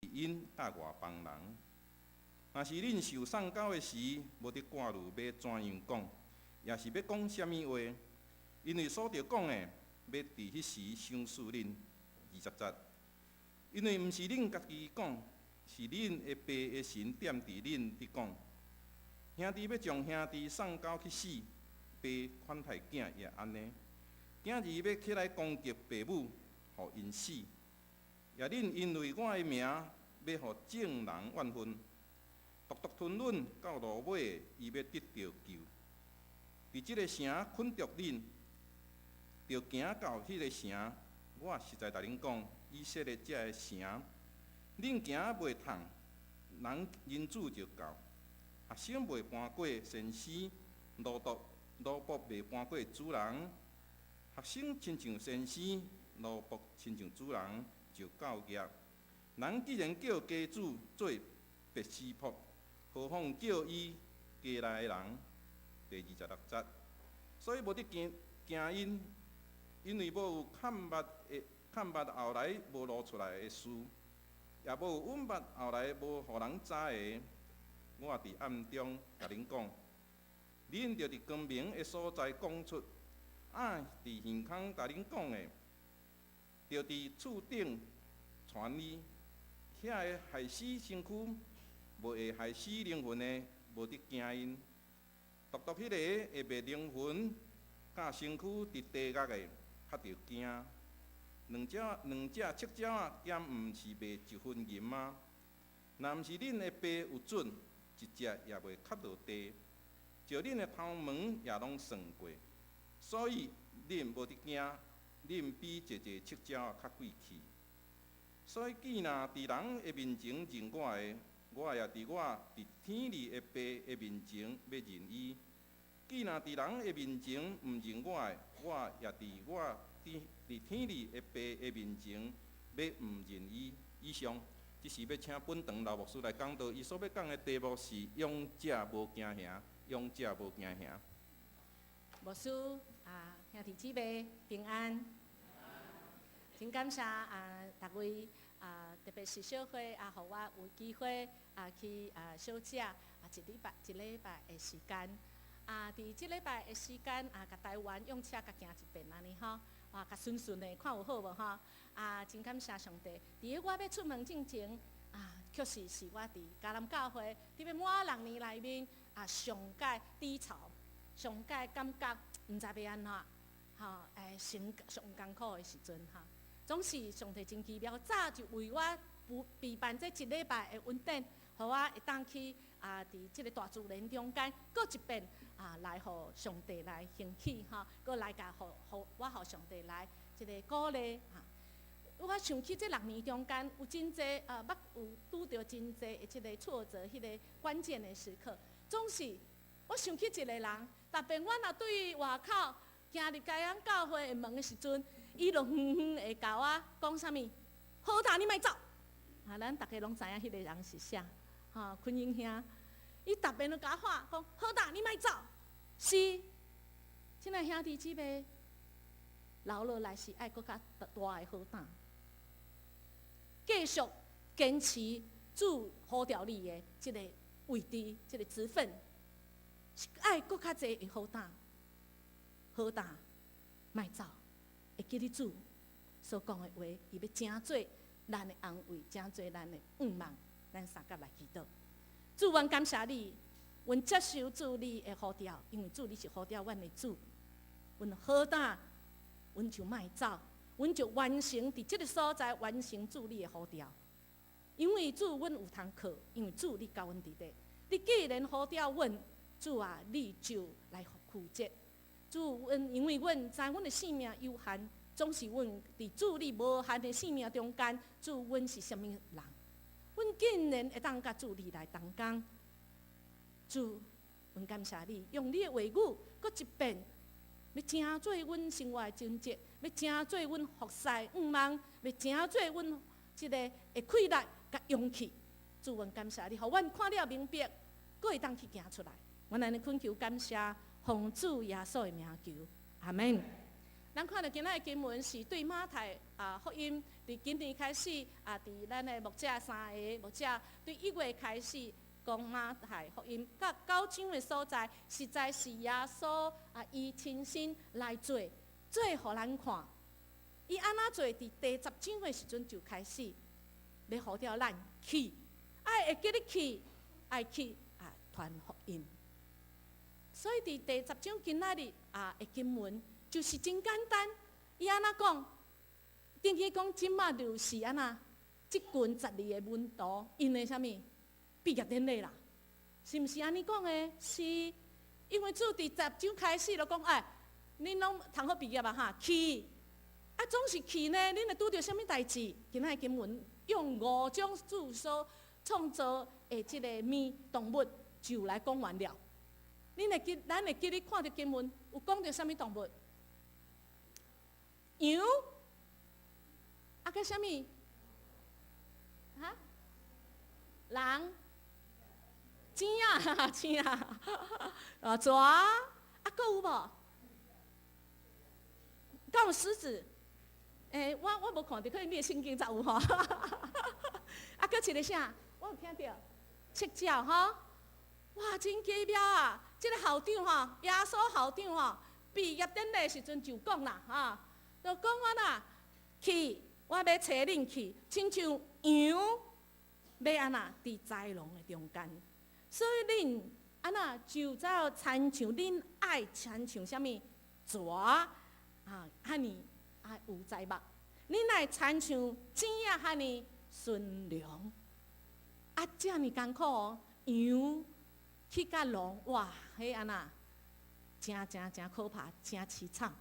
𪜶佮外邦人。若是恁受送交的時，無得掛慮欲怎樣講，抑是欲講啥物話，因為所著講的，欲佇彼時賞賜恁。20節，因為毋是恁家己講，是恁的爸的神踮佇恁佇講。兄弟欲將兄弟送交去死，爸款待囝也按呢。囝兒欲起來攻擊爸母，予𪜶死。也恁因為我的名，欲予眾人怨恨。獨獨吞忍到落尾，伊欲得著救。佇這个城困著恁，著行到彼个城。我實在共恁講，以色列這个城，恁行袂迵，人人子就到。學生袂盤過先生，奴僕袂盤過主人。學生親像先生，奴僕親像主人，就夠額。人既然叫家主做別斯卜，何況叫伊家內的人？第26節，所以無得驚驚𪜶，因為無有崁密的崁密後來無露出來的事，也無有隱密後來無予人知的。我佇暗中共恁講，恁著佇光明的所在講出；暗佇耳空共恁講的，著佇厝頂傳伊。遐個害死身軀，無會害死靈魂的，無得驚𪜶。獨獨彼個會滅靈魂佮身軀佇地獄的，較著驚。兩隻赤鳥仔，敢毋是賣一分銀嗎？若毋是恁的爸有准，一隻也袂磕落地。就恁的頭毛也攏算過，所以恁無得驚，恁比濟濟赤鳥仔較貴氣。所以，既若佇人的面前認我的，我也佇我佇天裡的爸的面前欲認伊。既若佇人的面前毋認我的，我也佇我佇天裡的爸的面前欲毋認伊。以上，這是欲請本堂老牧師來講道，伊所欲講的題目是勇者無驚嚇，勇者無驚嚇。牧師啊，兄弟姊妹平安，真感謝啊，逐位啊，特別是小會啊，予我有機會啊去啊小食啊一禮拜一禮拜的時間。啊，佇這禮拜的時間啊，共台灣用車共行一遍按呢吼，哇，較順順的，看有好無吼？啊，真感謝上帝。佇我欲出門進前，啊，確實是我佇迦南教會，佇欲滿六年內面啊，上蓋低潮，上蓋感覺毋知欲按怎，吼，欸，上艱苦的時陣吼，總是上帝真奇妙，早就為我備辦這一禮拜的恩典，予我會當去啊，佇這个大自然中間，閣一遍啊，來予上帝來興起吼，閣來共予予我予上帝來這个鼓勵哈。我想起這六年中間有真濟啊，捌有拄著真濟的這个挫折，彼个關鍵的時刻，總是我想起一個人，特別我若對外口行入嘉陽教會的門的時陣，伊就遠遠會共我講啥物？好膽你莫走！啊，咱逐家攏知影彼个人是啥？吼，坤英兄，伊特別就共我喊講：好膽你莫走！是，親愛兄弟姊妹，留落來是愛閣較大的好膽，繼續堅持主呼召你的這个位置，這个職分，是愛閣較濟的好膽，好膽莫走，會記得主所講的話，伊欲成做咱的安慰，成做咱的盼望，咱相佮來祈禱。主，阮感謝你，阮接受主你的呼召，因為主你是呼召阮的主。阮好膽，阮就莫走，阮就完成佇這个所在完成主你的呼召。因為主，阮有通靠，因為主你佮阮佇咧。你既然呼召阮，主啊，你就來負責。主，阮因為阮知阮的性命有限，總是阮佇主你無限的性命中間，主，阮是啥物人？阮竟然會當佮主你來同工，主，阮感謝你，用你的話語，閣一遍，欲成做阮生活的準則，欲成做阮服侍盼望，欲成做阮這個的氣力佮勇氣。主，阮感謝你，予阮看了明白，閣會當去行出來。阮按呢懇求感謝，奉主耶穌的名求，阿門。咱看著今仔的經文是對馬太啊福音。佇今年開始啊，佇咱的牧者三个牧者，對1月開始講馬太福音，佮九章的所在，實在是耶穌啊，伊親身來做，做予咱看。伊按怎做？佇第十章的時陣就開始，欲呼召咱去，愛會記得去，愛去啊傳福音。所以佇第十章今仔日啊的經文就是真簡單。伊按怎講？等於講這馬就是按怎？這群十二个門徒，𪜶的啥物畢業典禮啦？是毋是按呢講的？是，因為主佇十章開始就講，哎，恁攏通好畢業啊哈，去，啊總是去呢？恁會拄著啥物代誌？今仔日經文用五種主所創造的這个物動物就來講完了。恁會記，咱會記得看著經文有講著啥物動物？羊，啊閣啥物？哈？人？錢仔，錢仔，啊，蛇，啊，閣有無？敢有獅子？欸，我無看著，可能你的聖經才有吼。啊，閣一个啥？我有聽著，赤鳥吼，哇，真奇妙啊！這个校長吼，耶穌校長吼，畢業典禮時陣就講啦，哈，就講我啦，去，我欲差恁去，親像羊欲按怎佇豺狼的中間，所以恁按怎就走親像恁愛親像啥物蛇啊，遐爾啊有知目，恁愛親像錢仔遐爾馴良，啊，遮爾艱苦哦，羊去佮狼，哇，彼按怎，誠誠誠可怕，誠淒慘。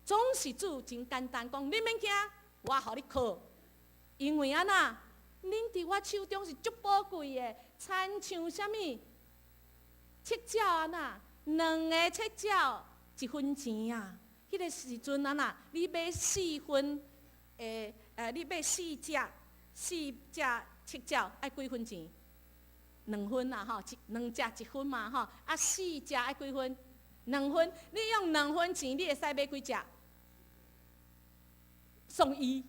總是主真簡單講，你免驚，我予你靠。因為按怎，恁佇我手中是足寶貴的，親像啥物？赤鳥按怎，兩个赤鳥一分錢啊！彼个時陣按怎，你買四分的，你買四隻赤鳥愛幾分錢？2分啦，吼，一兩隻一分嘛，吼，啊，四隻愛幾分？兩分。你用兩分錢，你會使買幾隻？送一，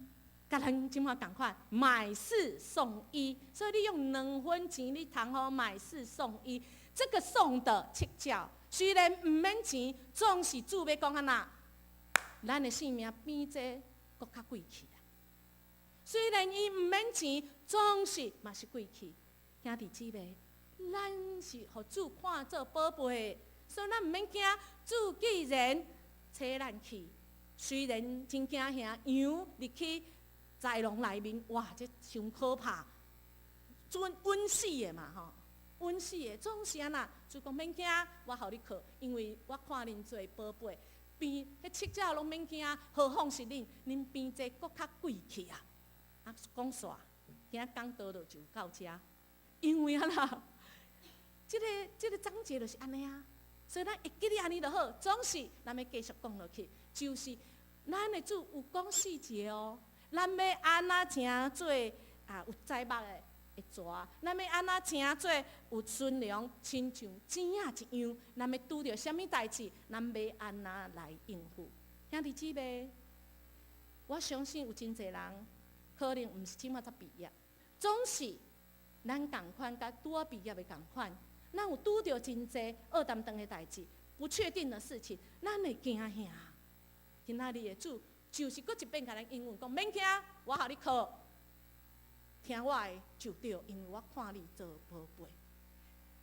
佮咱這馬仝款，買四送一。所以你用兩分錢，你通好買四送一。這個送的赤鳥，雖然毋免錢，總是主欲講按怎，咱的性命比這閣較貴氣啊。雖然伊毋免錢，總是嘛是貴氣。兄弟姊妹，咱是予主看做寶貝的，所以咱毋免驚。主既然差咱去，雖然真驚嚇，羊入去豺狼內面，哇，這傷可怕，準穩死的嘛吼，穩死的，總是按怎？主講免驚，我予你靠，因為我看恁做寶貝，比彼赤鳥攏免驚，何況是恁，恁比這閣較貴氣啊！啊，講煞，今仔講道就到遮。因為按怎，這個章節就是按呢啊，所以咱會記得按呢就好。總是咱欲繼續講落去，就是咱的主有講四節哦。咱欲按怎成做啊有知目的的蛇？咱欲按怎成做有馴良，親像錢仔一樣？咱欲拄著啥物代誌？咱欲按怎來應付？兄弟姊妹，我相信有真濟人可能毋是這馬才畢業，總是咱仝款，佮拄仔畢業的仝款，咱有拄著真濟僫澹當的代誌，不確定的事情，咱會驚嚇。今仔日的主就是閣一遍共咱應允講，免驚，我予你靠，聽我的就對，因為我看你做寶貝。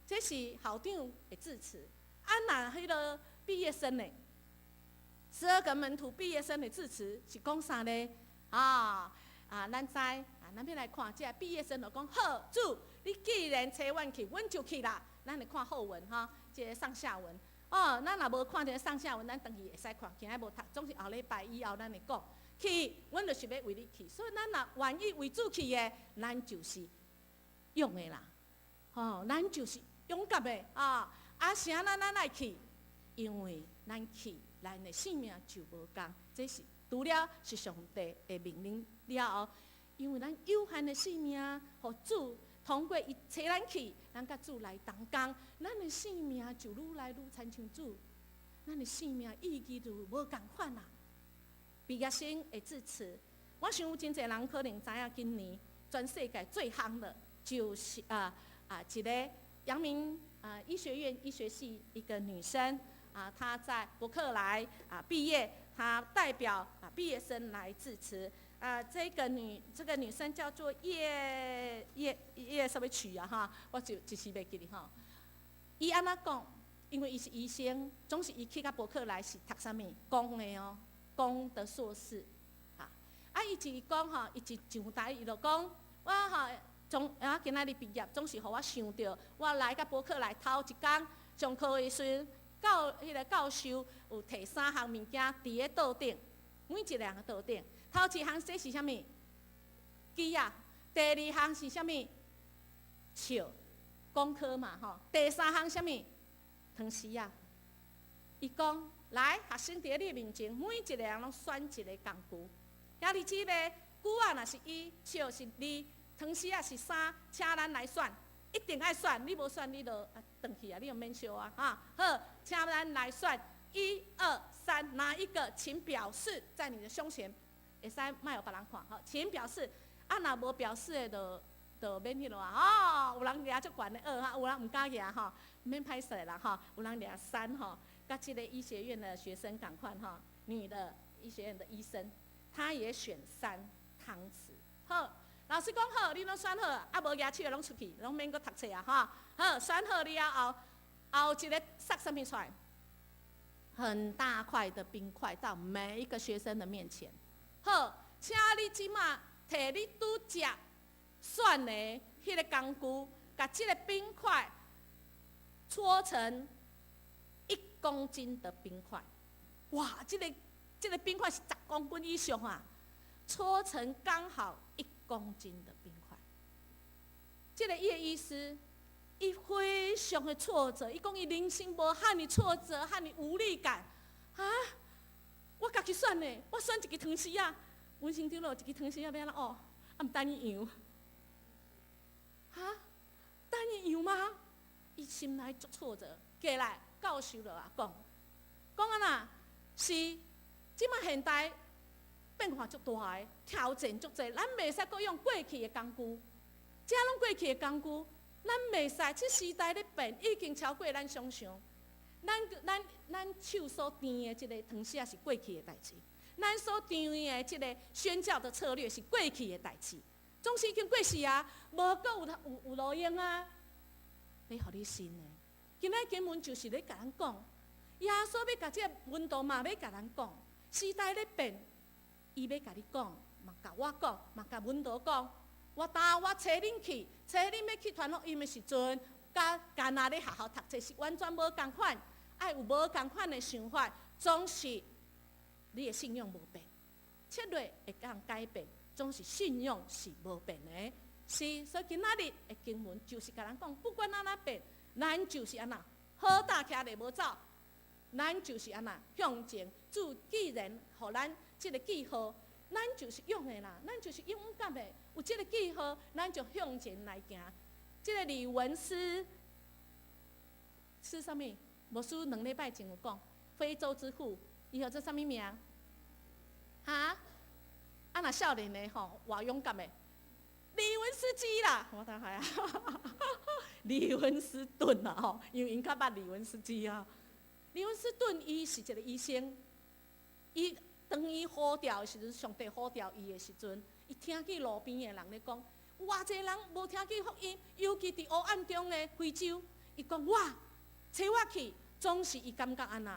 這是校長的致辭。啊，若彼个畢業生呢？12個門徒畢業生的致辭是講啥呢？啊啊，咱知啊，咱欲來看這個畢業生就講好，主，你既然差阮去，阮就去啦。咱來看後文哈，這个上下文。哦，咱若無看著上下文，咱轉去會使看。今仔無讀，總是後禮拜以後咱會講。去，阮就是欲為你去。所以咱若願意為主去的，咱就是勇的啦。吼，咱就是勇敢的啊！啊，啥咱咱愛去？因為咱去，咱的性命就無仝。這是除了是上帝的命令了後，因為咱有限的性命，予主通過伊差咱去，咱佮主來同工，咱的性命就愈來愈親像主，咱的性命意義就無仝款啦。畢業生的致辭，我想有真濟人可能知影，今年全世界最夯的，就是一个陽明醫學院醫學系一個女生啊，她在伯克萊畢業，她代表畢業生來致辭。這個女生叫做葉葉葉什麼曲啊？哈，我就一時袂記得吼。伊按怎講？因為伊是醫生，總是伊去到伯克萊是讀啥物？工的哦，工的碩士。啊，伊一講吼，伊一上台伊就講，我吼總今仔日畢業，總是予我想著，我來到伯克萊頭一工上課的時陣，教彼個教授有提三項物件佇咧桌頂，每一個人的桌頂。頭一項這是啥物？機仔。第二項是啥物？笑，功課嘛吼。第三項啥物？糖匙仔。伊講，來，學生佇你面前，每一個人攏選一個工具。兄弟姊妹，鋸仔若是一，笑是二，糖匙仔是三，請咱來選，一定愛選，你無選你就轉去啊，你就免燒啊，哈。好，請咱來選，一二三，哪一個？請表示在你的胸前。會使莫予別人看，吼，請表示。啊，若無表示的，就免彼落啊。哦，有人舉足懸的二哈，有人毋敢舉吼，免歹勢啦吼。有人舉三吼，佮這個醫學院的學生仝款吼，女的醫學院的醫生，她也選三湯匙。好，老師講好，你攏選好，啊無舉手的攏出去，攏免閣讀冊啊，吼。好，選好了後，後一个撒啥物出來？很大塊的冰塊到每一個學生的面前。好，請你這馬提你拄才選的彼个工具，共這个冰塊搓成1公斤的冰塊。哇，這個冰塊是10公斤以上啊！搓成剛好一公斤的冰塊。這個葉醫師，伊非常的挫折，伊講伊人生無遐爾挫折，遐爾無力感啊！我家己選的，我選一支湯匙仔，阮先長老一支湯匙仔欲按怎哦？啊，毋等伊揚，哈？等伊揚嗎？伊心內足挫折，過來教授就啊講，講按怎？是，這馬現代變化足大的，挑戰足濟，咱袂使閣用過去的工具，這攏過去的工具，咱袂使。這時代咧變，已經超過咱想象。咱手所掂的這个湯匙仔是過去的代誌，咱所掂的這个宣教的策略是過去的代誌，總是已經過時啊，無閣有路用啊。欲予你信的，今仔經文就是咧共咱講，耶穌欲共這个門徒嘛欲共咱講，時代咧變，伊欲共你講，嘛共我講，嘛共門徒講，我當我差恁去，差恁欲去傳福音的時陣，佮干焦咧學校讀冊是完全無仝款，愛有無仝款的想法，總是你的信仰無變，策略會當改變，總是信仰是無變的。是，所以今仔日的經文就是共咱講，不管按怎變，咱就是按怎好膽徛咧無走，咱就是按怎向前。主既然予咱這个記號，咱就是勇的啦，咱就是勇敢的。有這个記號，咱就向前來行。這个李文斯是啥物？牧師2禮拜前有講，非洲之父，伊叫做啥物名？哈？啊，若少年的吼，偌勇敢的。李文斯基啦，我睇下啊，李文斯頓啦吼，因為𪜶較捌李文斯基啊。李文斯頓伊是一个醫生，伊當伊呼召的時陣，上帝呼召伊的時陣，伊聽見路邊的人咧講，偌濟人無聽見福音，尤其佇黑暗中的非洲，伊講我，揣我去，總是伊感覺按怎，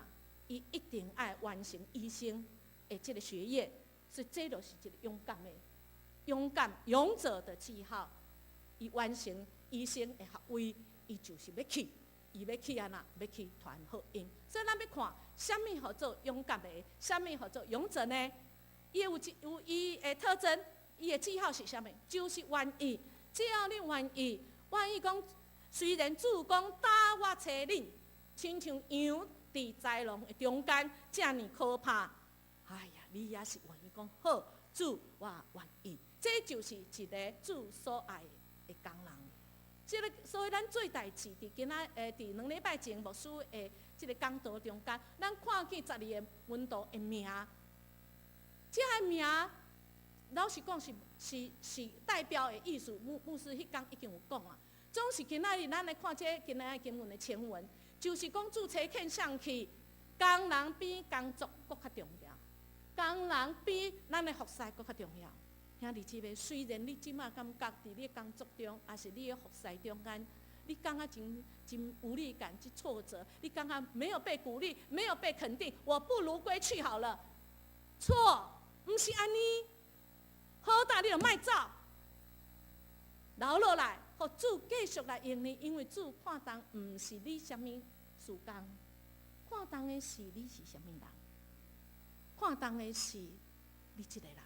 伊一定愛完成醫生的這个學業，所以這就是一个勇敢的。勇敢勇者的記號，伊完成醫生的學位，伊就是欲去，伊欲去按怎？欲去傳福音。所以咱欲看，啥物號做勇敢的，啥物號做勇者呢？伊有伊的特徵，伊的記號是啥物？就是願意，只要你願意，願意講，雖然主講打我揣恁，親像羊佇豺狼的中間，遮爾可怕。哎呀，你也是願意講好，主我願意。這就是一个主所愛的工人。這个，所以咱做代誌，佇今仔佇2禮拜前牧師的這个講道中間，咱看見12個門徒的名，這个名老實講是代表的意思。牧師彼工已經有講啊。總是今仔日咱來看這今仔日經文的前文，就是講主差遣誰去，工人比工作閣較重要，工人比咱的服侍閣較重要。兄弟姊妹，雖然你這馬感覺佇你的工作中，抑是你的服侍中間，你感覺真真無力感、真挫折，你感覺沒有被鼓勵、沒有被肯定，我不如歸去好了。錯，毋是按呢。好膽你就莫走，留落來，予主繼續來用你，因為主看重毋是你啥物事工，看重的是你是啥物人，看重的是你這个人。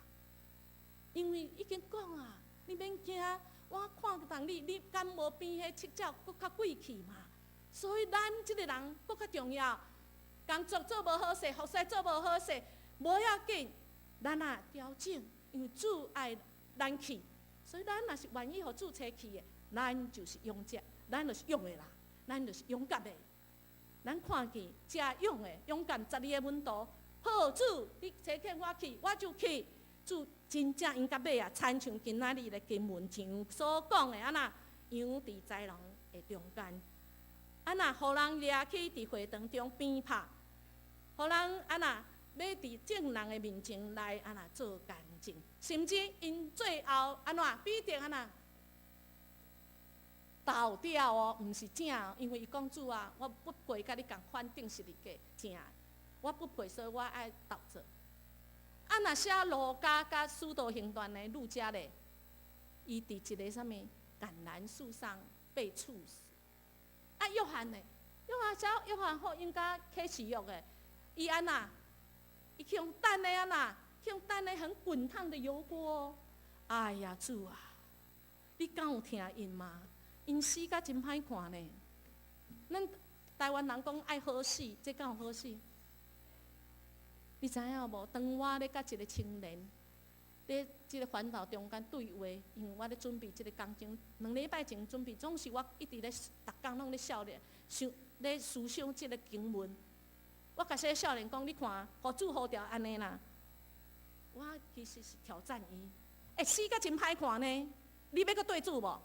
因為已經講啊，你免驚，我看重你，你敢無比彼七隻閣較貴氣嘛？所以咱這个人閣較重要。工作做無好勢，服侍做無好勢，無要緊，咱啊調整，因為主愛咱去，所以咱若是願意予主差去的，咱就是勇者，咱就是勇的啦，咱就是勇敢的。咱看見這勇的、勇敢12个門徒，好，主，你差遣我去，我就去。主真正𪜶到尾啊，親像今仔日的經文上所講的，按怎羊佇豺狼的中間，按怎予人掠去佇會堂中鞭拍，予人按怎欲佇眾人的面前來按怎做見證，甚至𪜶最後按怎彼得按怎倒吊哦，毋是正，因為伊講主啊，我不配佮你仝款釘十字架正，我不配，所以我愛倒做。啊，若寫路加佮使徒行傳的路加咧，伊佇一个啥物橄欖樹上被處死。啊，約翰呢？約翰寫約翰福音佮啟示錄的，伊按怎？伊去予擲的按怎？去予擲的很滾燙的油鍋。哎呀，主啊，你敢有疼𪜶嗎？𪜶死甲真歹看呢。咱台灣人講愛好死，這敢有好死？你知影無？當我咧佮一个青年咧這个環頭中間對話，因為我咧準備這个工程，2禮拜前準備，總是我一直咧，逐工攏咧少年想咧思想這个經文。我共這个少年講，你看，予主呼召按呢啦。我其實是挑戰伊，欸，死甲真歹看呢，你欲閣對主無？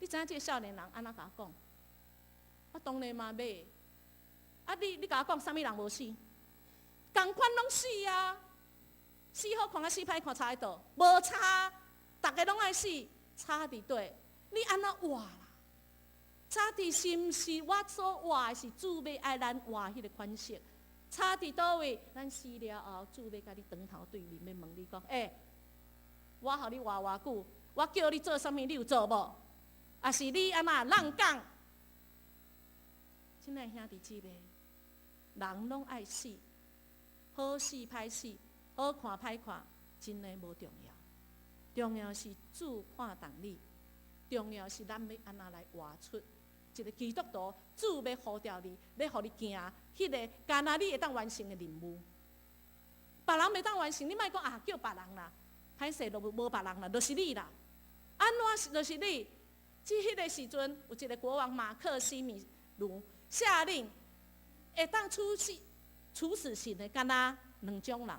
你知影這个少年人按怎共我講？我當然嘛欲。啊你，你共我講啥物人無死？仝款攏死啊！死好看佮死歹看差佇佗？無差，逐个攏愛死，差佇佗？你按怎活啦？差佇是毋是我所活的是主欲愛咱活彼个款式？差佇佗位？咱死了後，主欲共你當頭對面，欲問你講：欸，我予你活偌久？我叫你做啥物，你有做無？抑是你按怎浪講？親愛兄弟姊妹，人攏愛死。好死歹死，好看歹看，真的無重要。重要是主看重你，重要是咱欲按怎來活出一个基督徒。主欲呼召你，欲予你行，彼个干焦你會當完成的任務。別人袂當完成，你莫講啊，叫別人啦，歹勢都無別人啦，就是你啦。按怎是就是你？這彼个時陣，有一个國王馬克西米盧下令，會當處死刑的，干焦兩種人，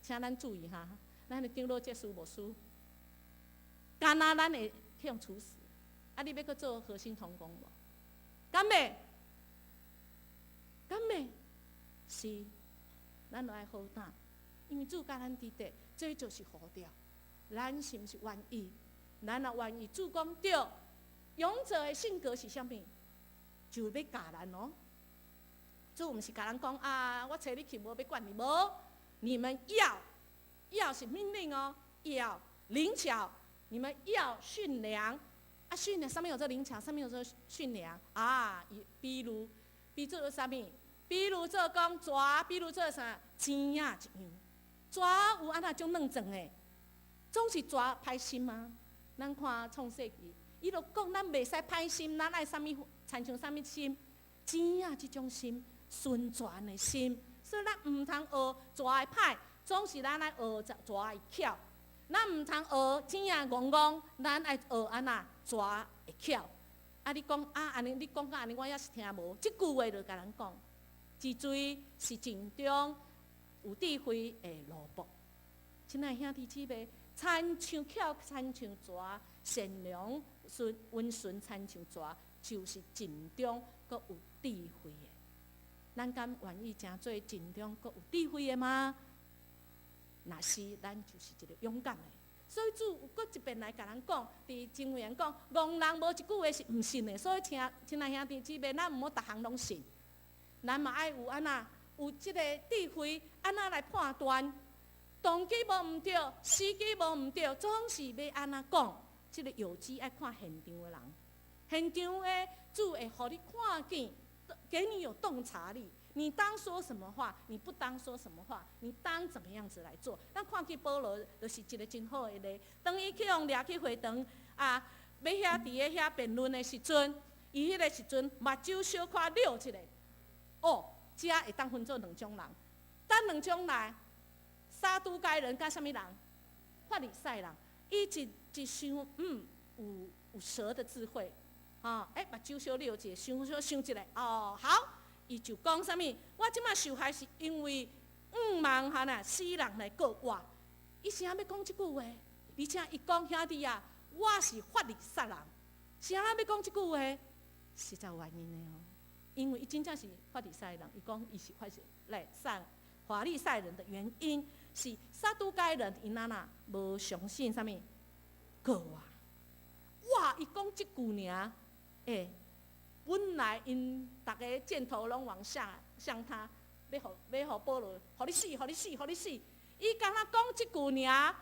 請咱注意哈，咱的長老執事牧師，干焦咱會去予處死。啊，你欲閣做核心同工無？敢欲？敢欲？是，咱著愛好膽，因為主佮咱佇佇，這就是呼召。咱是毋是願意？咱若願意，主講對，勇者的性格是啥物？就欲教咱哦。主毋是共咱講啊，我差你去，無欲管你，無，你們要，要是命令哦，要靈巧，你們要馴良，啊，馴良，啥物叫做靈巧？啥物叫做馴良？啊，比如，比做啥物？比如做講蛇，比如做啥錢仔一樣，蛇有按怎種軟狀的？總是蛇歹心嗎？咱看創世記，伊就講咱袂使歹心，咱愛啥物，親像啥物心？錢仔這種心。純全的心，所以咱毋通學蛇的歹，總是咱愛學蛇的巧。咱毋通學錢仔戇戇，咱愛學按怎蛇的巧。啊，你講啊，按呢你講甲按呢，我猶是聽無。這句話就共咱講，知罪是盡忠有智慧的奴僕。親愛兄弟姊妹，親像巧，親像蛇，善良順溫順，親像蛇，就是盡忠閣有智慧的。咱敢願意成做盡忠閣有智慧的嗎？若是，咱就是一个勇敢的。所以主有閣一遍來共咱講，佇箴言講，戇人無一句話是毋信的。所以請親愛兄弟姊妹，咱毋好逐項攏信，咱嘛愛有按怎有這个智慧，按怎來判斷，動機無毋對，時機無毋對，總是欲按怎講。這个藥劑愛看現場的人，現場的主會予你看見，給你有洞察力。你當說什麼話，你不當說什麼話，你當怎麼樣子來做？咱看見保羅就是一個真好的例。當伊去予掠去會堂啊，欲遐佇咧遐辯論的時陣，伊彼个時陣目睭小可溜一下，哦，遮會當分做兩種人。等兩種來，撒都該人佮啥物人？法利賽人。伊一一想，有蛇的智慧，吼，欸，目睭小溜一下，想想想一下，哦，好。伊就講啥物？我這馬受害是因為向望哈呐死人來告我。伊是按怎欲講這句話？而且伊講兄弟啊，我是法利賽人，是按怎欲講這句話？實在有原因的哦。因為伊真正是法利賽人，伊講伊是法利賽人的原因是撒都該人𪜶按怎無相信啥物告我。哇！伊講這句爾，欸。本來𪜶逐个箭頭攏往下向他，欲予欲予保羅，予你死，予你死，予你死。伊敢若講這句爾，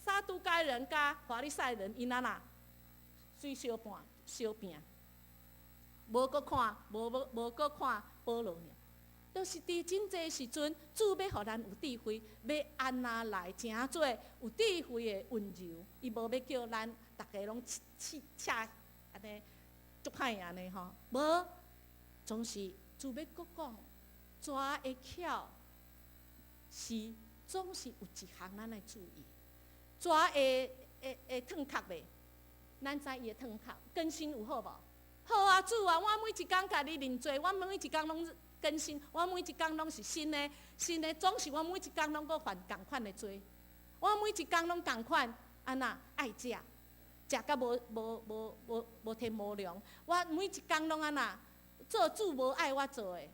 撒都該人佮法利賽人𪜶按怎水相伴相拼，無閣看，無無無閣看保羅爾。就是佇真濟時陣，主欲予咱有智慧，欲按怎來成做有智慧的溫柔，伊無欲叫咱逐个攏刺刺按呢。足歹按呢吼，無，總是主欲閣講，蛇的巧是總是有一項咱愛注意，蛇會會會褪殼袂？咱知伊會褪殼，更新有好無？好啊，主啊，我每一工共你認罪，我每一工攏更新，我每一工攏是新的，新的總是我每一工攏閣犯仝款的罪，我每一工攏仝款按怎愛食。食甲無無無無無天無量，我每一工攏按怎做主無愛我做的，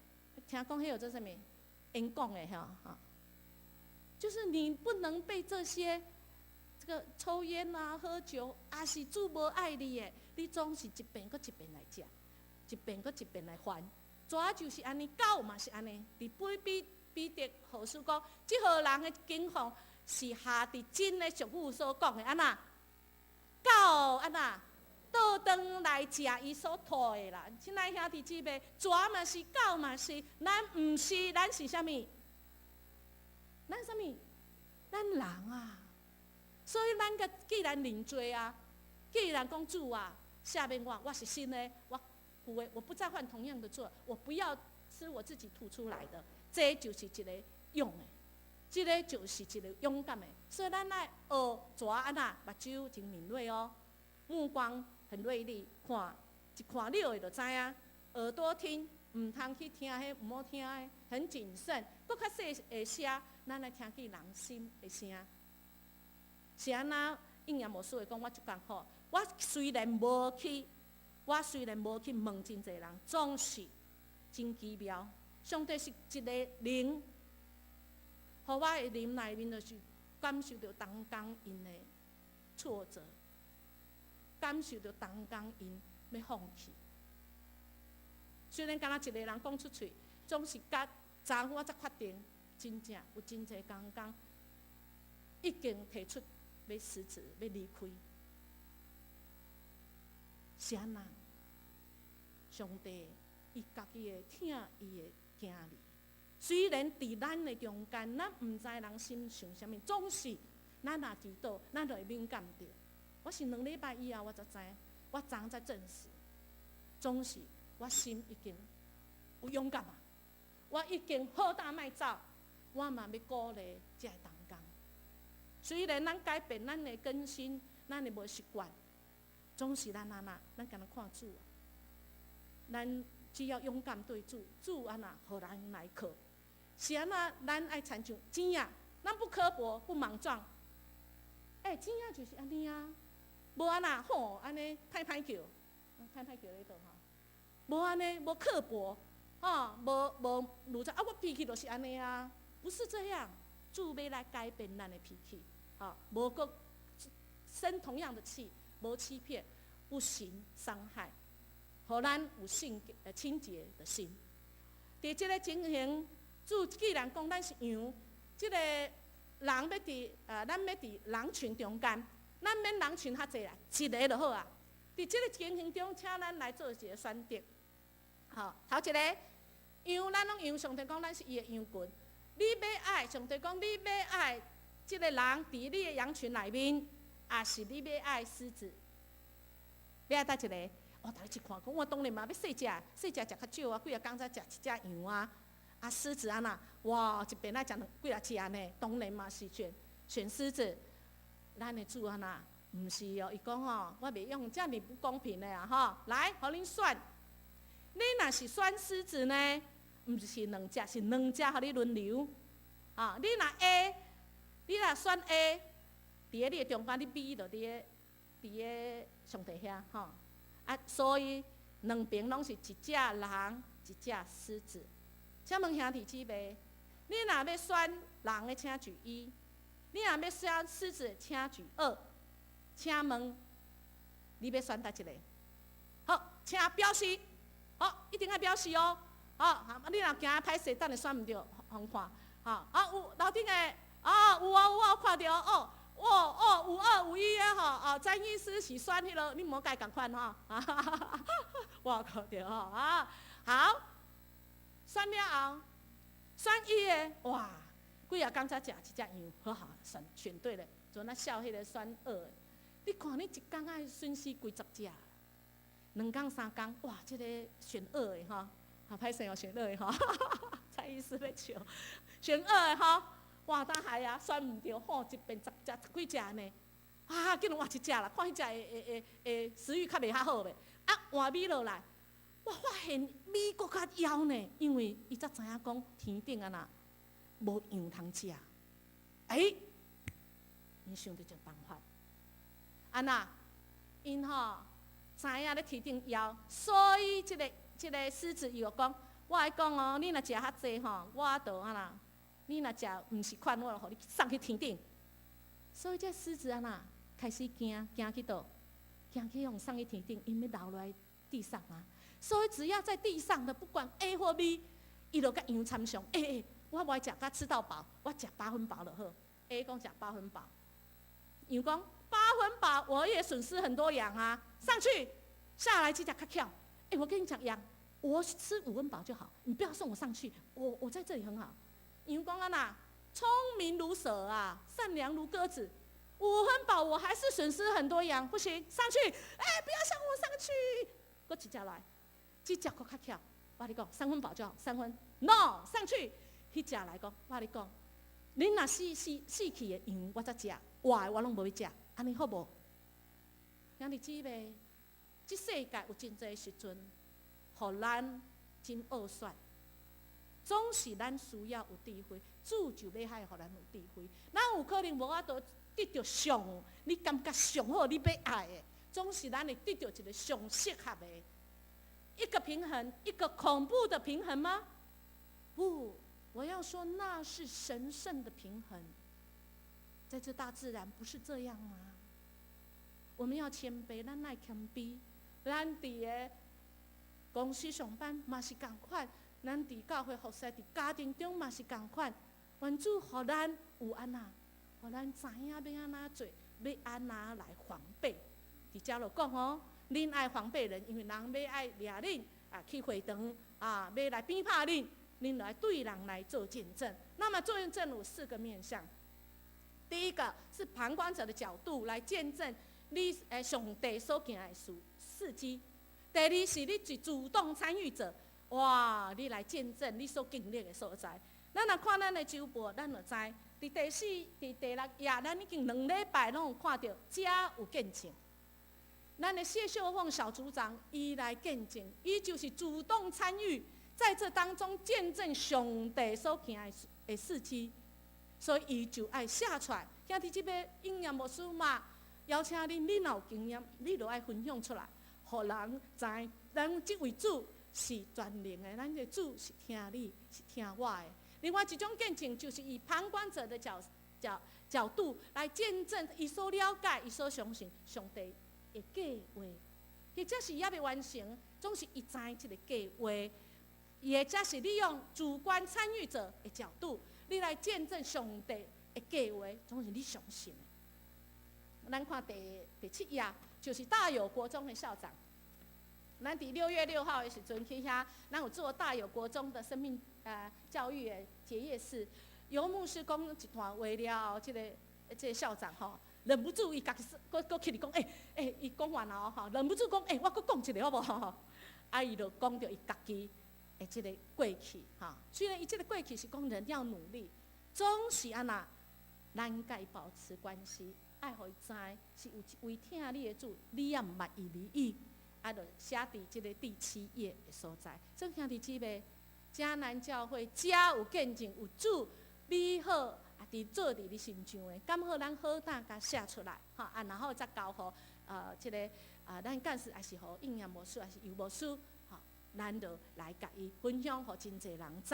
聽講彼個做啥物？演講的吼吼，就是你不能被這些這個抽菸啊、喝酒，抑是主無愛你的，你總是一遍閣一遍來食，一遍閣一遍來犯。蛇就是按呢，狗嘛是按呢。佇彼彼彼得後書講，這號人的境況是下佇真的俗語所講的按怎？狗按怎倒轉來食伊所吐的啦。親愛兄弟姊妹，蛇嘛是，狗嘛是，咱毋是，咱是啥物？咱啥物？咱人啊！所以咱個既然認罪啊，既然講主啊，赦免我，我是新的，我舊的，我不再犯同樣的錯，我不要吃我自己吐出來的，這就是一個勇的。這個就是一個勇敢的，所以咱愛學蛇按怎目睭真敏銳哦，目光很銳利，看一看了的就知影，耳朵聽，毋通去聽彼毋好聽的，很謹慎，閣較細的聲，咱來聽見人心的聲。是按怎應驗牧師會講，我足艱苦，我雖然無去問真濟人，總是真奇妙。上帝是一个靈。予我的靈內面就是感受著同工𪜶的挫折，感受著同工𪜶欲放棄。雖然敢若一个人講出喙，總是甲昨昏我才確定，真正有真濟同工已經提出欲辭職、欲離開。是按怎？上帝伊家己會疼伊的囝兒。雖然佇咱的中間，咱毋知人心想啥物，總是咱若祈禱，咱就會敏感著。我是2禮拜以後，我才知，我昨才證實，總是我心已經有勇敢啊！我已經好膽莫走，我嘛欲鼓勵這个同工。雖然咱改變，咱的更新，咱的無習慣，總是咱按怎，咱敢若看主啊。咱只要勇敢對主，主按怎，予咱來靠。是按怎，咱愛親像錢啊，咱不刻薄，不莽撞。欸，真正就是按呢啊，無按那吼，按呢歹歹叫，歹歹叫咧倒吼，無按呢，無刻薄，吼，無無怒啊，我脾氣就是按呢啊，不是這樣，主欲來改變咱的脾氣，吼，無閣生同樣的氣，無欺騙，不行傷害，予咱有聖清潔的心。佇這个情形，主既然講咱是羊，這个人欲佇咱欲佇狼群中間，咱免人群較濟啦，一个就好啊。佇這个情形中，請咱來做一个選擇。好，頭一个羊，咱攏羊，上帝講咱是伊的羊群。你欲愛，上帝講你欲愛這个狼佇你的羊群內面，抑是你欲愛獅子？欲愛佗一个？我逐日一看，講我當然嘛欲細隻，細隻食較少啊，幾若工才食一隻羊啊。啊，獅子按那，哇，一遍愛食兩幾若隻呢，當然嘛是選選獅子。咱的主按那，毋是哦，伊講吼，我袂用遮爾不公平的啊吼，來，予恁選。你若是選獅子呢，毋是兩隻，是兩隻予你輪流。啊，你若 A，你若選 A，佇咧你的中間，你 B 就佇咧上帝遐吼。啊，所以兩邊攏是一隻狼，一隻獅子。請問兄弟姊妹，你若欲選狼的，請舉一；你若欲選獅子，請舉二。請問你欲選佗一個？好，請表示。好，一定愛表示哦。好，你若驚歹勢，等下選毋著，予看。好，啊有樓頂的，哦有哦有哦，看著哦，哦哦有二有一的吼，哦詹醫師是選彼个，你毋好共伊仝款吼。我有看著吼，啊好，選了後，選一的，哇，幾若工才食一隻羊，好好選選對了，就那笑彼个選二的，你看你一工愛損失幾十隻，兩工三工，哇，這个選二的吼，好歹勢哦，選二的吼，蔡醫師咧笑，選二的吼，哇，當還啊選毋著，吼，一遍十隻十幾隻呢，啊，竟然換一隻啦，看彼隻會會會會食欲較袂較好袂？啊，換米落來，我發現米閣較枵呢，因為伊才知影講天頂按那無羊通食，欸，𪜶想著一個辦法，按那，𪜶吼知影咧天頂枵，所以這个獅子伊就講，我愛講哦，你若食較濟吼，我就按那，你若食毋是款，我就予你送去天頂。所以這獅子按那開始驚，驚去佗？驚去予送去天頂，𪜶欲留落來地上啊。所以只要在地上的，不管 A 或 B，伊就共羊參詳。欸欸，我無愛食共吃到飽，我食八分飽就好。A 講食八分飽，羊講八分飽，我也損失很多羊啊。上去下來這隻較巧。欸，我跟你講，羊，我吃五分飽就好，你不要送我上去，我在這裡很好。羊講按那，聰明如蛇啊，善良如鴿子。五分飽，我還是損失很多羊，不行，上去。欸，不要送我上去，閣一隻來，這隻閣較巧。我共你講，三分飽就好，三分。No，上去，彼隻來講，我共你講，恁若死死死去的羊，我才食，活的我攏無欲食，按呢好無？兄弟姊妹，這世界有真濟時陣，予咱真惡選，總是咱需要有智慧，主就欲愛予咱有智慧。咱有可能無法度得著上，你感覺上好，你欲愛的，總是咱會得著一個上適合的。一個平衡，一個恐怖的平衡嗎？不，我要說那是神聖的平衡。在這大自然不是這樣嗎？我們要謙卑，咱愛謙卑。咱佇个公司上班嘛是仝款，咱佇教會服侍，佇家庭中嘛是仝款。願主予咱有按那，予咱知影欲按怎做，欲按怎來防備。佇遮就講哦，恁愛防備人，因為人欲愛掠恁啊去會堂啊，欲來鞭拍恁，恁來對人來做見證。那麼做見證有四個面向，第一個是旁觀者的角度來見證你上帝所行的事事蹟。第二是你是主動參與者，哇，你來見證你所經歷的所在。咱若看咱的週報，咱就知，佇第四、佇第六頁，咱已經兩禮拜攏有看著，遮有見證。咱的謝秀鳳小組長，伊來見證，伊就是主動參與，在這當中見證上帝所行的事蹟，所以伊就愛寫出來，兄弟姊妹，應驗牧師嘛，邀請恁，恁若有經驗，你就愛分享出來，予人知，咱這位主是全能的，咱的主是聽你，是聽我的。另外一種見證，就是以旁觀者的角度來見證，伊所了解、伊所相信上帝的計劃，或者是猶未完成，總是伊知這個計劃。或者是利用主觀參與者的角度，你來見證上帝的計劃，總是你相信的。咱看第七頁，就是大有國中的校長。咱佇6月6號的時陣去遐，咱有做大有國中的生命教育的結業式。尤牧師講一段話了後，這個校長吼，忍不住伊家己閣閣起來講，欸欸，伊講完了吼，忍不住講，欸，我閣講一個好無？啊，伊就講著伊家己的這個過去吼。雖然伊這個過去是講人要努力，總是按怎，咱共伊保持關係，愛予伊知是有一位疼你的主，你也毋捌會離伊，啊，就寫佇這個第七頁的所在。所以兄弟姊妹，迦南教會遮有見證，有主美好啊，佇做佇你身上的，敢好咱好膽共寫出來，吼啊，然後再交予這個啊，咱幹事，抑是予應驗牧師，抑是尤牧師，吼，咱就來共伊分享，予真濟人知。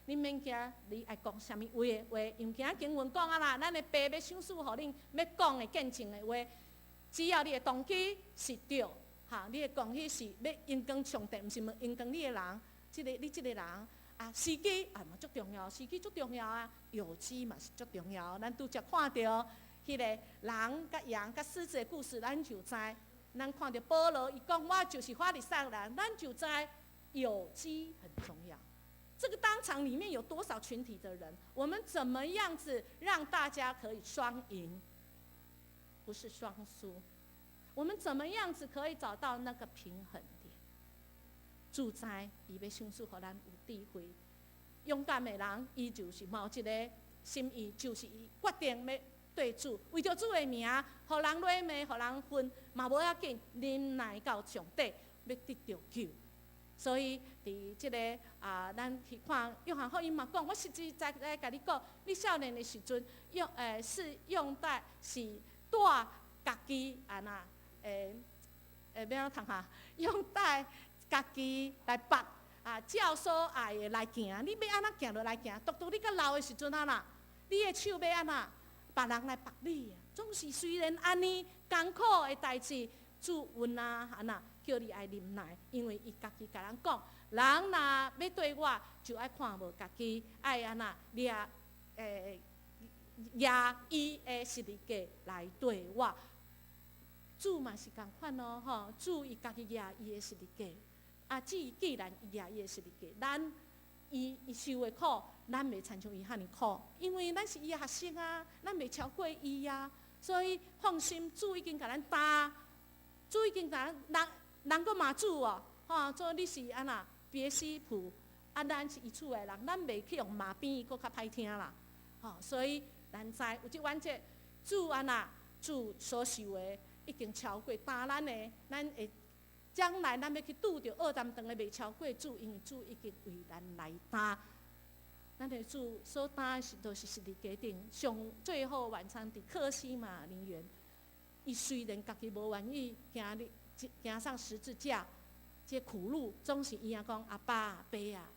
你免驚，你愛講啥物話的話，因為今仔經文講啊啦，咱的爸欲賞賜予恁欲講的見證的話，只要你的動機是對，哈，你的動機是欲榮光上帝，毋是欲榮光你的人，這個你這個人啊，時機啊嘛足重要，時機足重要啊，有機嘛是足重要。咱拄才看著彼個人佮羊佮獅子的故事，咱就知。咱看著保羅伊講，我就是法利賽人，咱就知有機很重要。這個當場裡面有多少群體的人？我們怎麼樣子讓大家可以雙贏，不是雙輸？我們怎麼樣子可以找到那個平衡點？主知伊欲賞賜予咱有智慧，勇敢的人，伊就是嘛有一個心意，就是伊決定欲對主，為著主的名，予人謾罵，予人訓，嘛無要緊，忍耐到上底，欲得著救。所以，佇這個啊，咱去看約翰福音嘛講，我實實在在共你講，你少年的時陣用是用帶是帶家己按怎欲按怎讀哈？用帶家己來縛啊，照所愛的來行。你欲按怎行就來行。獨獨你較老的時陣啊啦，你的手欲按怎，別人來縛你啊。總是雖然按呢艱苦的代誌，主阮啊按怎叫你愛忍耐，因為伊家己共咱講，人若欲綴我，就愛看無家己，愛按怎掠舉伊的十字架來綴我。主嘛是仝款哦，吼！主伊家己舉伊的十字架，啊，既然伊舉伊的十字架，咱伊受的苦，咱袂親像伊遐爾苦，因為咱是伊的學生啊，咱袂超過伊啊，所以放心，主已經共咱擔，主已經共咱人人閣罵主哦，吼，做你是按怎別西卜，啊，咱是伊厝的人，咱袂去予罵比伊閣較歹聽啦，吼，所以咱知有這原則，主按怎主所受的已經超過擔咱的，咱會將來咱欲去拄著惡擔當的袂超過主，因為主已經為咱來擔。咱的主所擔的是都是十字架頂上最後晚餐佇客西馬尼園，伊雖然家己無願意行入行上十字架，這苦路總是伊仔講阿爸爸啊，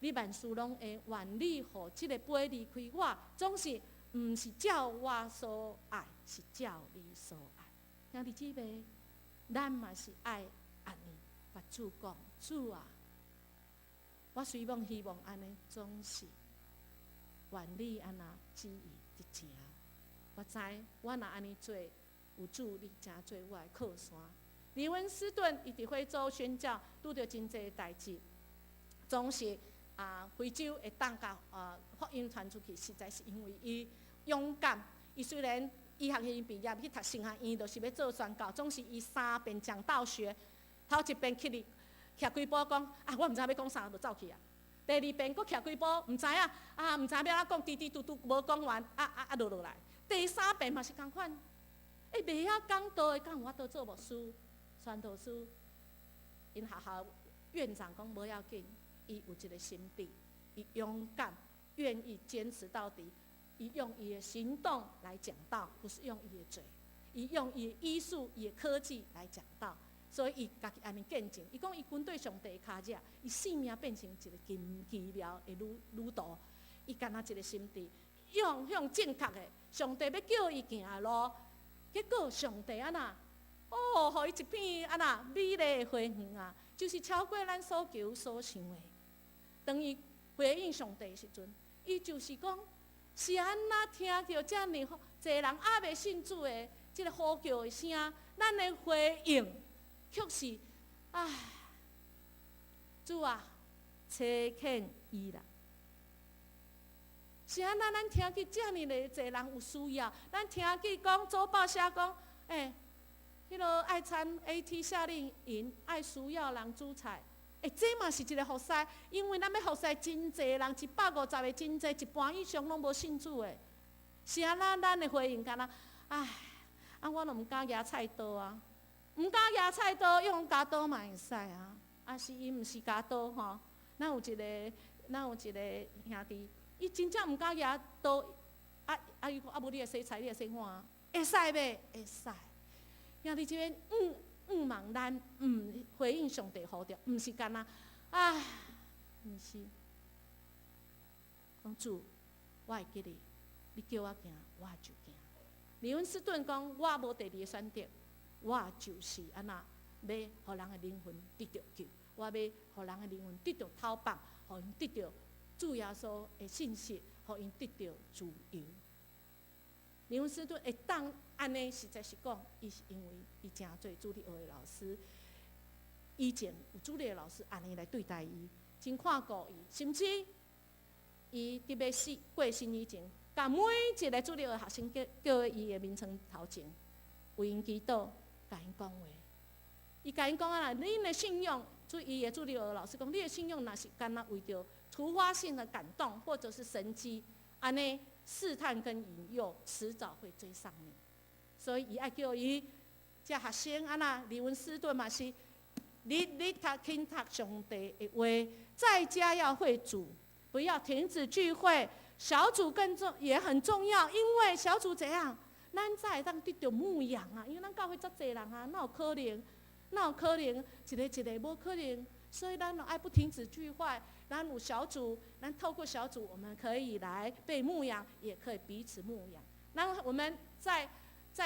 你萬事攏會願你予這個杯離開我，總是毋是照我所愛，是照你所愛。兄弟姊妹，咱嘛是愛按呢，共主講，主啊，我雖罔希望按呢，總是願你按怎旨意執行。我知我若按呢做，有主你誠做我的靠山。利文斯頓伊佇非洲宣教，拄著真濟代誌，總是啊，非洲會當共福音傳出去，實在是因為伊勇敢。伊雖然醫學院畢業去讀神學院，就是欲做宣教，總是伊三遍講道學，頭一遍起佇徛幾步講啊，我毋知欲講啥，就走去啊。第二遍閣徛幾步，毋知影啊，毋知影欲按怎講，嘀嘀嘟嘟無講完，啊啊啊落落來。第三遍嘛是仝款，欸，袂曉講道的，敢有法度做牧師、傳道師？𪜶學校院長講無要緊，伊有一個心智，伊勇敢，願意堅持到底。伊用伊的行動來講道，不是用伊的嘴。伊用伊的醫術、伊的科技來講道，所以伊家己按呢見證。伊講伊跟綴上帝的跤跡，伊生命變成一個真奇妙的旅途。伊干焦一個心志，用向正確的，上帝欲叫伊行的路，結果上帝按怎？哦，予伊一片按怎美麗的花園啊，就是超過咱所求所想的。當伊回應上帝的時陣，伊就是講，是按怎聽著遮爾濟人猶未信主的這個呼叫的聲，咱的回應卻是，唉，主啊，差遣伊啦。是按怎咱聽見遮爾的濟人有需要，咱聽見講周報寫講，欸，彼个愛餐 AT 夏令營愛需要人煮菜，欸，這嘛是一個服侍，因為咱欲服侍真濟人，150個真濟，一半以上攏無信主的。是按怎咱的回應敢若，唉，啊，我都毋敢舉菜刀啊，毋敢舉菜刀，用鉸刀嘛會使啊，啊是伊毋是鉸刀吼，咱有一個兄弟，伊真正毋敢舉刀，啊啊！伊講啊，無你來洗菜，你來洗碗啊，會使袂？會使。兄弟這邊向望咱毋回應上帝呼召，毋是干焦，唉，毋是。講主，我會記得，你叫我行，我就行。李文斯頓講，我無第二個選擇，我就是按怎，欲予人的靈魂得著救，我欲予人的靈魂得著透放，予𪜶得著主耶穌的信息，予𪜶得著自由。李文斯頓會當按呢，實在是講，伊是因為伊誠濟主日學的老師，以前有主日學老師按呢來對待伊，真看顧伊，甚至伊佇欲死過身以前，共每一個主日學學生叫伊的眠床頭前，為𪜶祈禱，共𪜶講話。伊共𪜶講啊，恁的信仰，注伊的主日學老師講，你的信仰若是干焦為著突發性的感動，或者是神蹟，按呢試探跟引誘，遲早會追上你。所以伊愛叫伊遮學生按怎，李文斯頓嘛是，日日讀勤讀上帝的話，在家要會主，不要停止聚會。小組更重也很重要，因為小組怎樣，咱才會當得著牧養啊。因為咱教會遮濟人啊，哪有可能？哪有可能一个一个無可能？所以咱愛不停止聚會，咱有小組，咱透過小組，我們可以來被牧養，也可以彼此牧養。那我們在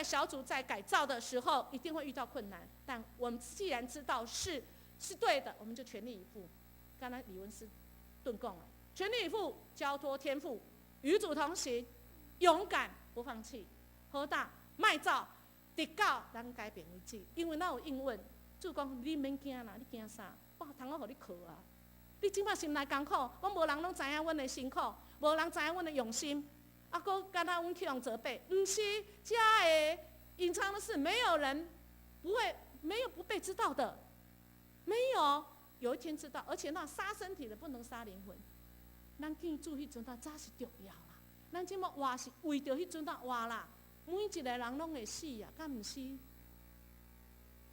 小組在改造的時候，一定會遇到困難，但我們既然知道是對的，我們就全力以赴。剛才李文斯頓講了，全力以赴，交託天父，與主同行，勇敢不放棄，好膽莫走，直到咱改變為止。因為咱有應允，主講你免驚啦，你驚啥？我通好予你靠啊！你這擺心內艱苦，講無人攏知影阮的辛苦，無人知影阮的用心，啊，閣敢若阮去予責備，毋是，遮的隱藏的事，沒有人不會，沒有不被知道的，沒有，有一天知道，而且那殺身體的不能殺靈魂。咱見主彼陣仔才是重要啦。咱這馬活是為著彼陣仔活啦。每一個人攏會死啊，敢毋是？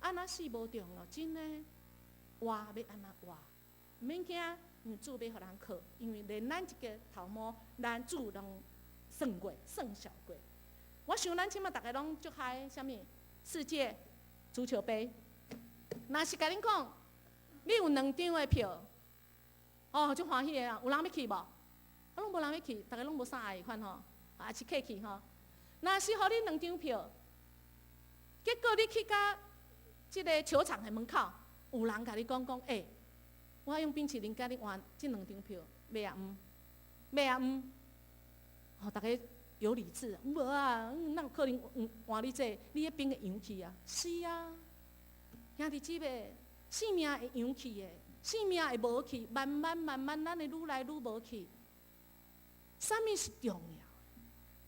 按怎死無重要，真的活欲按怎活，毋免驚，因為主欲予咱靠，因為連咱一個頭毛，咱主攏算過、算數過。我想咱這馬逐家攏足嗨，啥物世界足球杯。若是共恁講，你有兩張的票，哦，足歡喜的啊！有人欲去無？啊，攏無人欲去，逐家攏無啥愛款吼，也是客氣吼。若是予你兩張票，結果你去到這个球場的門口，有人共你講講，欸，我用冰淇淋共你換這兩張票，欲啊毋？欲啊毋？哦，逐家有理智，無啊，哪有可能換你這個？你彼冰會溶去啊？是啊，兄弟姊妹，性命會溶去的，性命會無去，慢慢慢慢，咱會愈來愈無去。啥物是重要？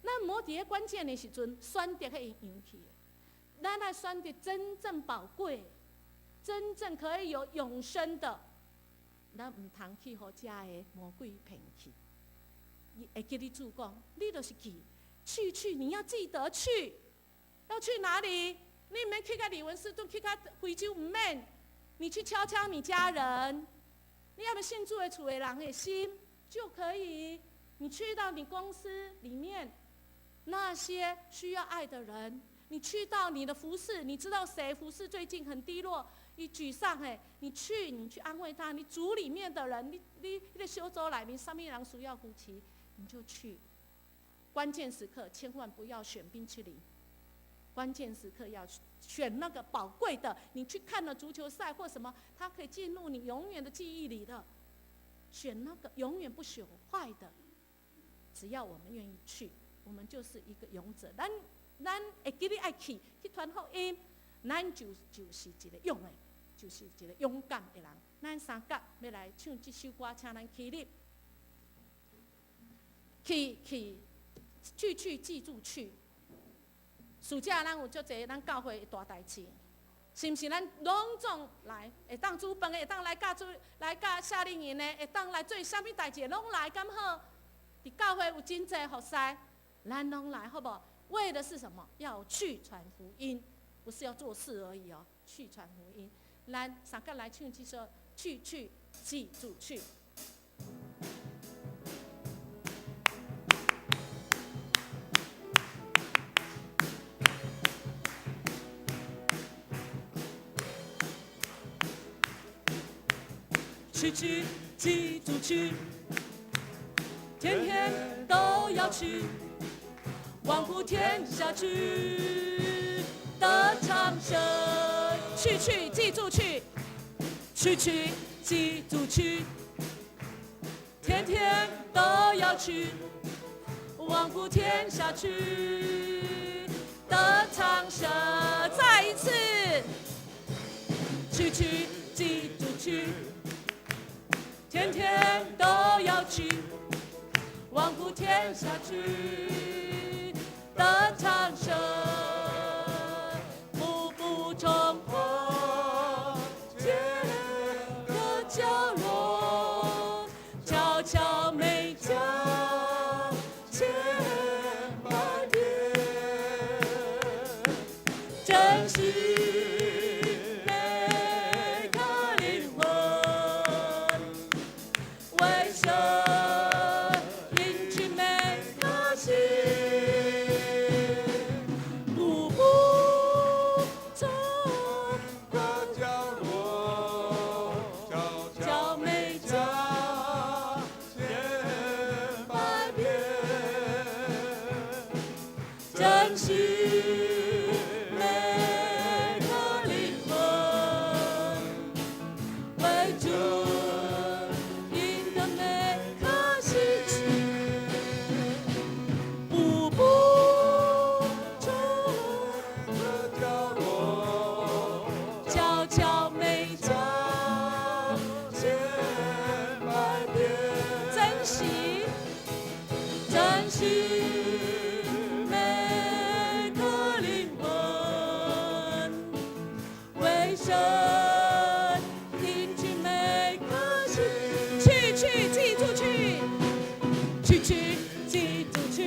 咱毋好佇咧關鍵的時陣選擇彼個溶去的，咱愛選擇真正寶貴、真正可以有永生的。咱毋通去予遮个魔鬼騙去。伊會記得主講，你就是去，去去，你要記得去，要去哪裡？你毋免去到李文斯頓，去到非洲毋免，你去敲敲你家人，你猶未信主的厝的人的心就可以。你去到你公司裡面那些需要愛的人，你去到你的服侍，你知道誰服侍最近很低落、伊沮喪？哎，你去安慰他。你組裡面的人，你彼個小組內面啥物人需要扶持，你就去。關鍵時刻千萬不要選冰淇淋，關鍵時刻要選那個寶貴的。你去看了足球賽或什麼，它可以進入你永遠的記憶裡的。選那個永遠不朽壞的。只要我們願意去，我們就是一個勇者。咱會記得愛去去傳福音，咱就是一個勇的，就是一個勇敢的人。咱三甲欲來唱這首歌，請咱起立，去去去去記住去。暑假咱有足濟咱教會的大代誌，是毋是？咱攏總來，會當煮飯的，會當來教煮，來教夏令營的，會當來做啥物代誌，攏來，敢好？佇教會有真濟服侍，咱攏來，好無？為的是什麼？要去傳福音，不是要做事而已哦。去傳福音，咱三個來唱這首，去去記住去。去去記住去，天天都要去，萬普天下去得長生。去去記住去，去去記住去，天天都要去，萬普天下去得長生。再一次，去去記住去，天天都要去，萬普天下去得長生，步步衝破千個角落，悄悄每家千百遍，珍惜每個靈魂，為神贏取每顆心，步步衝個角落，悄悄每家千百遍，珍惜每個靈魂，為主贏得每顆心，步步衝個角落，悄悄每家千百遍，珍惜珍惜每個靈魂，為神贏取每顆心。去去記住去，去去記住去，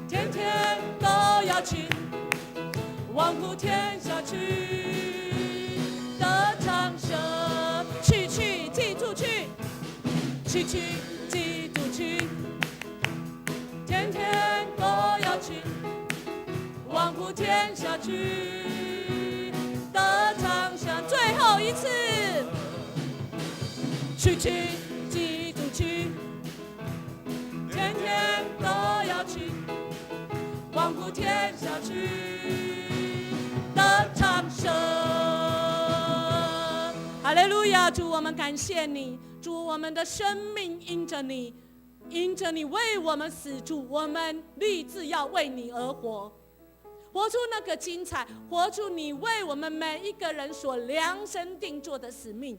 天天都要去，萬普天下去得長生。去去記住去，去去記住去，天天都要去，萬普天下去得長生。最後一次，去去記住去，天天都要去，萬普天下去得長生。哈利路亞！主，我們感謝你，主，我們的生命因著你，因著你為我們死，主，我們立志要為你而活，活出那個精彩，活出你為我們每一個人所量身定做的使命。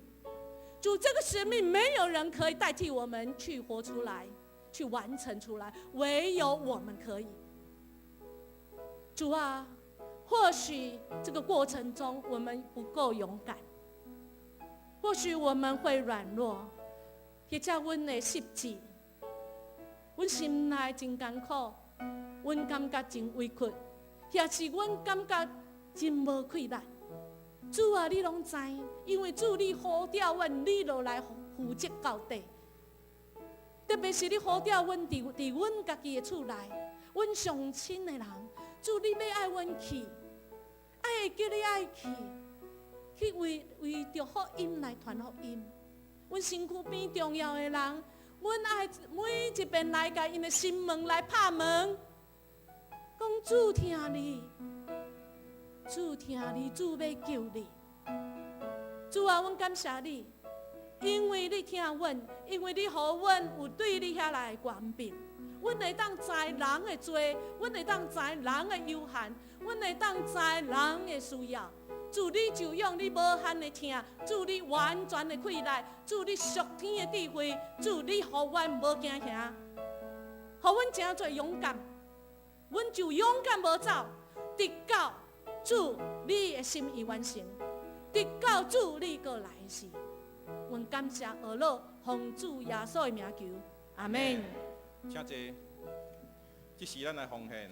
主，這個使命沒有人可以代替我們去活出來，去完成出來，唯有我們可以。主啊，或許這個過程中我們不夠勇敢，或許我們會軟弱，或者阮會失志，阮心內真艱苦，阮感覺真委屈，或是阮感覺真無氣力。主啊，你攏知，因為主你呼召阮，你就來負責到底。特別是你呼召阮佇阮家己的厝內，阮上親的人，主你欲愛阮去，愛會記你愛去，去為著福音來傳福音。阮身軀邊重要的人，阮愛每一遍來共𪜶的心門來拍門，講主疼你，主疼你，主欲救你。主啊，阮感謝你，因為你疼阮，因為你予阮有對你遐來的權柄，阮會當知人的罪，阮會當知人的有限，阮會當知人的需要。主你就用你無限的疼，主你完全的氣力，主你屬天的智慧，主你予阮無驚嚇，予阮誠濟勇敢，阮就勇敢無走，直到主你的心意完成，直到主你閣來時，阮感謝阿樂，奉主耶穌的名求，阿們。請坐。這時咱來奉獻，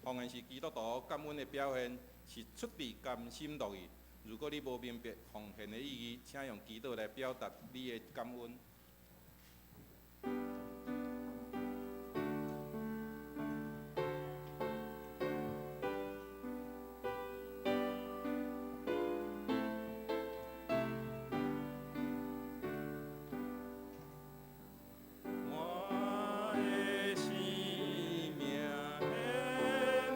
奉獻是基督徒感恩的表現，是出自甘心樂意。如果你無明白奉獻的意義，請用祈禱來表達你的感恩。我的生命獻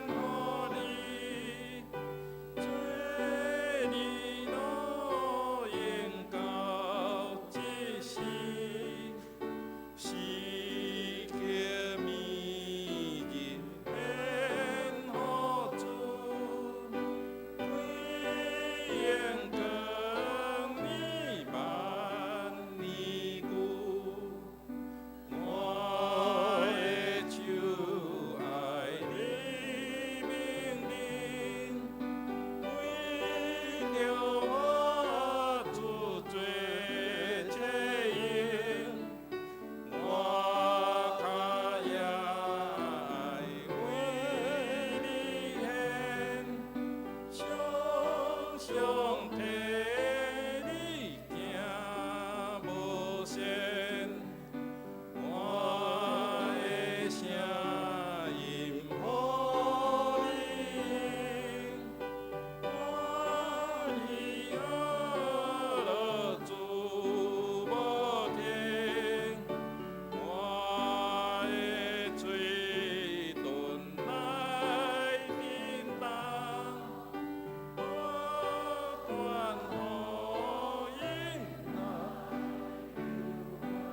予你，做你奴用到這世，時刻每日獻予主，歸榮光美萬年久。我的手愛你命令，為著我主做車用，我跤也愛為你獻，常常替你行無限。我的聲音予你聽，歡喜樂主無停，我的嘴唇來叮當，不斷呼應。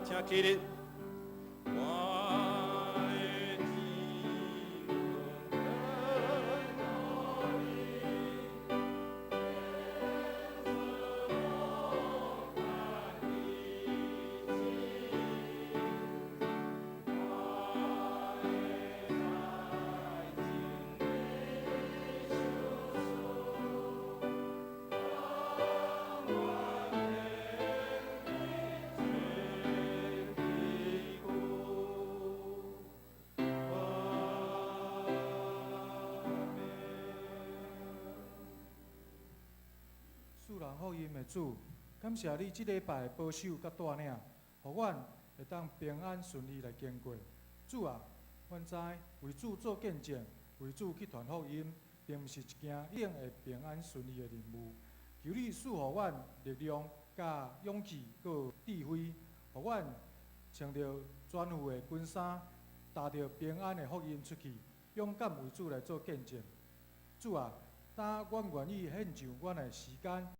請起立。我的舌唇予你，賜人福音的主，感謝你這禮拜的保守佮帶領，予阮會當平安順利來經過。主啊，阮知為主做見證，為主去傳福音，並毋是一件一定會平安順利的任務。求你賜予阮力量、佮勇氣、佮智慧，予阮穿著全副的軍衫，踏著平安的福音出去，勇敢為主來做見證。主啊，當阮願意獻上阮的時間。